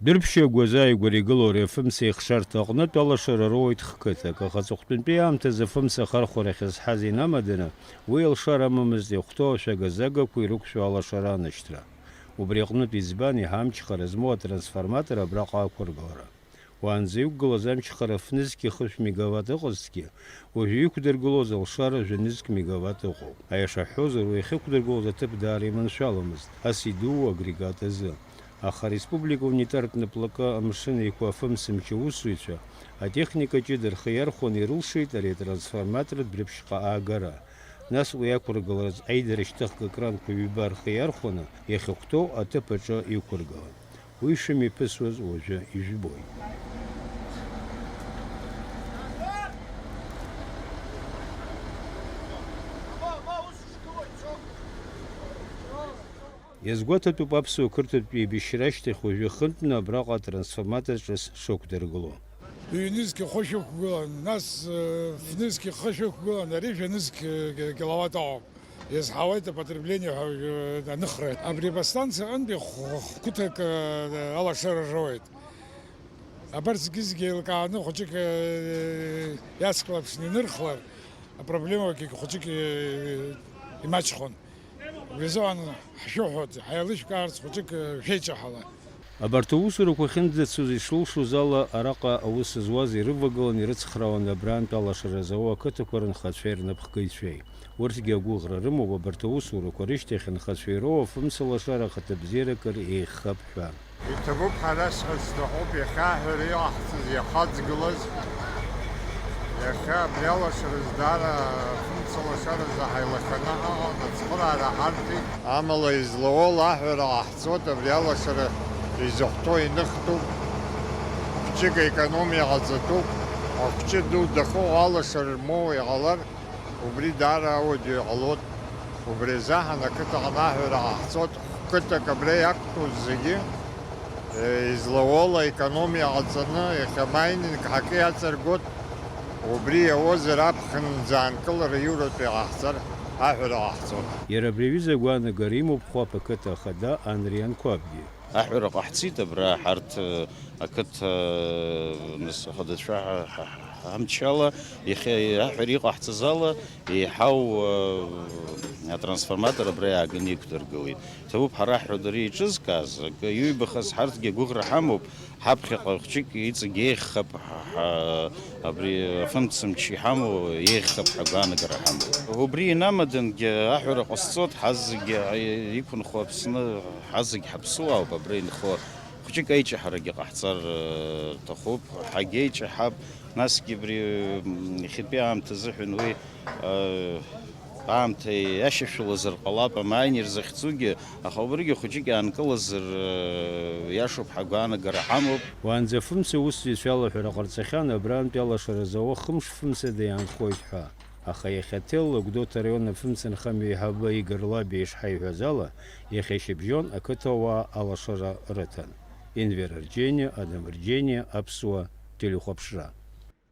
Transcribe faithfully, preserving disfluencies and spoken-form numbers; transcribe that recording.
Дәырԥшьа агәазы ааигәара игылоу ари афымца ихшарҭа аҟнытә алашара роуеит хқыҭак, аха аҵыхәтәантәи аамҭазы афымца ахархәара ахьазҳаз инамаданы, уи алшара амамызт иахәҭоу ашәага-загақәа ирықәшәо алашара анашьҭра. Убри аҟнытә избан иаҳа амчхара змоу атрансформатор абраҟа ақәыргылара. Уаанӡа иқәгылаз амчхара фнызқь хышә мегаватт ыҟазҭгьы, уажәы иқәдыргылоз алшара жәанызқь мегаватт ыҟоуп. Аиаша ҳҳәозар, уи ахьықәдыргылоз аҭыԥ даара иманшәаламызт, ас идуу агрегат азы. Аха ареспублика унитартә наплакы Амшын Еиқәа афымцамч аусзуҩцәа атехника ҷыда рхы иархәаны ирылшеит ари атрансформатор Дәрыԥшьҟа аагара. Нас уи ақәыргылараз аидара шьҭыхга кранқәа ҩба рхы иархәаны иахьахәҭоу аҭыԥ аҿы иқәыргылан. Уи шымҩаԥысуаз уажәы ижәбоит. Иазгәаҭатәуп аԥсуа қырҭтә еибашьра ашьҭахь уажәы хынтәны абраҟа атрансформатор ҿыц шықәдыргыло. Ҩнызқь хәы шәықәгылан, нас, э, фнызқь хы шәықәгылан, ари жәанызқь, э, киловатт ауп. Иазҳауеит апотребление ҳәа, э, аныхра. Абри аподстанциа аҟынтәи хә-, хә-, қыҭак, э, алашара роуеит. Абарҭ зегьы-зегьы еилкааны хәыҷык, э, иацклаԥшны инырхлар, апроблемақәагьы хәыҷык, э, имаҷхон. Уи азыҳәан ҳшәыҳәоит, ҳаилышәкаарц хәыҷык, э, шәеиҷаҳала. Абарҭ аусурақәа ахьынӡацоз ишылшоз ала, араҟа аус зуаз ирывагылан ирыцхраауан абрантә алашара зауа ақыҭақәа рынхацәеи рнапхгаҩцәеи. Урҭгьы агәыӷра рымоуп абарҭ аусурақәа рышьҭахь анхацәа ироуа афымца лашара ахаҭабзиарак ар еиӷьхап ҳәа. Иҭабуп ҳәа расҳәарц сҭахуп, иахьа аҳәара иҟаҳҵаз, иахьаҵгылаз, иахьа абри алашара здаара афымца лашаразы ҳаилашаны ҳаҟан, ацхыраара ҳарҭеит. Амала излауала аҳәара ҟаҳҵоит, абри алашара изыхәҭоу иныхтәуп, хәҷык аекономиа ҟаҵатәуп, ахәҷы ду дахьыҟоу алашара рмоуа иҟалар, убри даара ауадаҩ иҟалоит. Убри азыҳәан ақыҭаҟны аҳәара ҟаҳҵоит, қыҭак абра иақәтәоу зегьы, э, излауала аекономиа ҟаҵаны, иахьа майнинг ҳакы иаҵаргәоит, убри иауазар аԥхынӡа аанкылара иуратәы иҟаҳҵар аҳәара ҟаҳҵоит. Иара абри аҩыза агәаанагара имоуп Хәаԥ ақыҭа ахада Анри Анқәабгьы. Аҳәара ҟаҳҵеит абра ҳарҭ, э, ақыҭа, э, нас ахадацәа ҳа-, ҳа-, ҳамчала, иахьа аҳәара иҟаҳҵаз ала, еиҳау, э, атрансформатор абра иааганы иқәдыргылеит. Иҭабуп ҳара ҳҳәадара еиҿызкааз, акы иҩбахаз ҳарҭгьы агәыӷра ҳамоуп, ҳаԥхьаҟа хәҷык иҵегь еиӷьхап, ҳа-, ҳа-, абри афымцамч иҳамоу еиӷьхап ҳәа агәаанагара ҳамоуп. Убри инамадангьы аҳәара ҟасҵоит, ҳазегьы иқәынхо Аԥсны, ҳазегь ҳаԥсуаауп абра инхо. Хәҷык аиҷаҳарагьы ҟаҳҵар, э, рҭахуп, ҳагьеиҷаҳап, насгьы абри, м, иахьатәи аамҭа азыҳәан уи, э, аамҭа иашьашәалазар ҟалап, амаин ирзахьӡугьы, аха убригьы хәыҷык иаанкылазар, э, иашоуп ҳәа агәаанагара ҳамоуп. Уаанӡа афымца усзуҩцәа алаҳәара ҟарҵахьан, абрантәи алашара зауа хымш фымцада иаанхоит ҳәа. Аха иахьа Ҭелла Гәдоуҭа араион афымцамч анхамҩа еиҳабы Игор Лабиа ишҳаиҳәаз ала, иахьа шьыбжьон ақыҭауаа алашара рыҭан. Енвер Арџьениа, Адам Арџьениа, Аԥсуа телехәаԥшра.